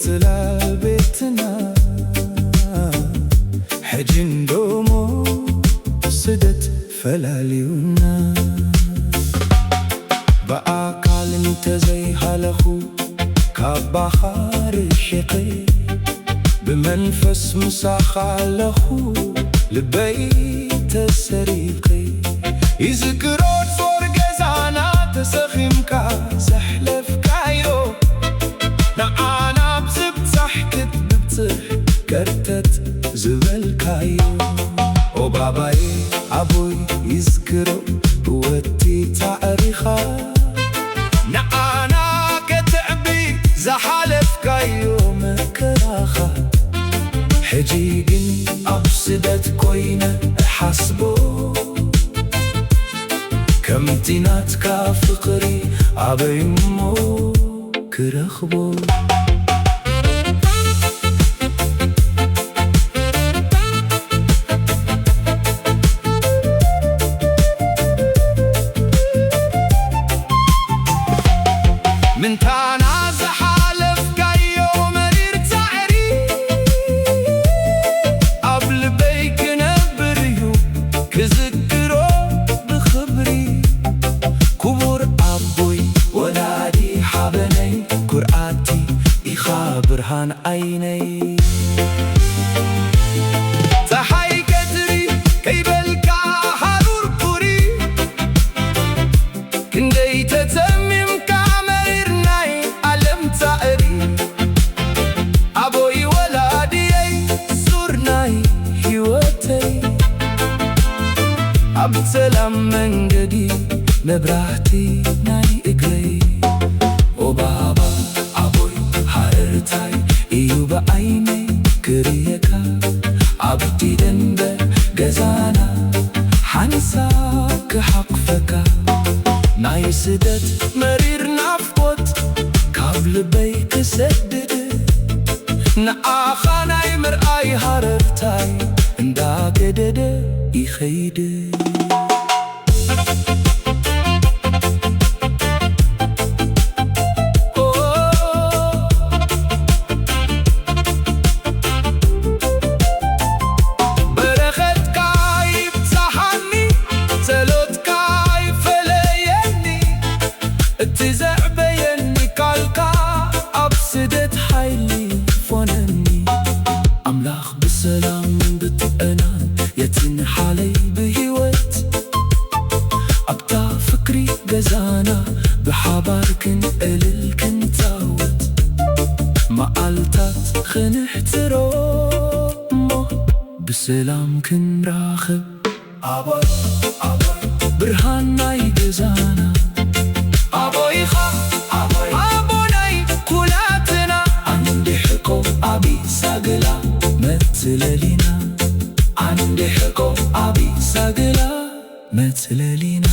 ጽላል ቤትና ሕጂ እንዶ ሞ ስደት ፈላልዩና። ብኣካል እንተዘይሃለኹ ካባኻ ርሒቐ፣ ብመንፈስ ምሳኻ ኣለኹ ልበይ ተሰሪቐ። ይዝክሮ ጾር ገዛና ተሰኺምካ ዘሕለፍካዮ፣ ንዓና ብዝብጻሕ ክትብጽሕ ከርተት ዝበልካዮ። ኦ ባባየ ኣቦይ ይዝክሮ ወቲ ታዕሪኻ፣ ንዓና ከተዕቢ ዝሓለፍካዮ መከራኻ። ሕጂ ግን ኣብ ስደት ኮይነ እሓስቦ፣ ከምቲ ናትካ ፍቕሪ ኣበይ እሞ ክረኽቦ። ምንታና ዝሓለፍካዮ መሪር ጻዕሪ ኣብ ልበይ ክነብር እዩ ክዝክሮ ብኽብሪ። ክቡር ኣቦይ ወላዲ ሓበነይ ኩርዓቲ ኢኻ ብርሃን ዓይነይ። ጸሓይ ቀትሪ ከይበልካ ሃሩር ቁሪ፣ ክንደይ ተጸሚምካ መሪር ናይ ዓለም ጻዕሪ። ኣቦይ ወላዲየይ ሱር ናይ ህይወተይ፣ ኣብ ሰላም መንገዲ መብራህቲ ናይ እግረይ። ኦ ባባ ኣቦይ ሃረርታይ እዩ ብዓይነይ ክርእየካ፣ ኣብቲ ደንበ ገዛና ሓንሳብ ክሓቕፈካ። ናይ ስደት መሪር ናፍቆት ካብ ልበይ ክሰድድ፣ ንዓኻ ናይ ምርኣይ ሃረርታይ እንዳገደደ ይኸይድ። በረኸትካ ይብጽሓኒ፣ ጸሎትካ ይፈለየኒ፣ እቲ ዘዕበየኒ ቃልካ ኣብ ስደት ሓይሊ ክኾነኒ። ኣምላኽ ብሰላም ብጥዕናን የጽንሓለይ ብህይወት፣ ኣብታ ፍቅሪ ገዛና ብሓባር ክንዕልል ክንጻወት፣ መዓልታት ኽንሕጽሮ እሞ ብሰላም ክንራኸብ። ኣቦይ፣ ኣቦይ፣ ብርሃን ናይ ገዛና። ኣቦይኻ፣ ኣቦይ፣ ኣቦ ናይ ኩላትና። ኣንዲ ሕቆ ኣቢ ሳግላ መትለሊና። ኣንዲ ሕቆ ኣቢ ሳግላ መትለሊና።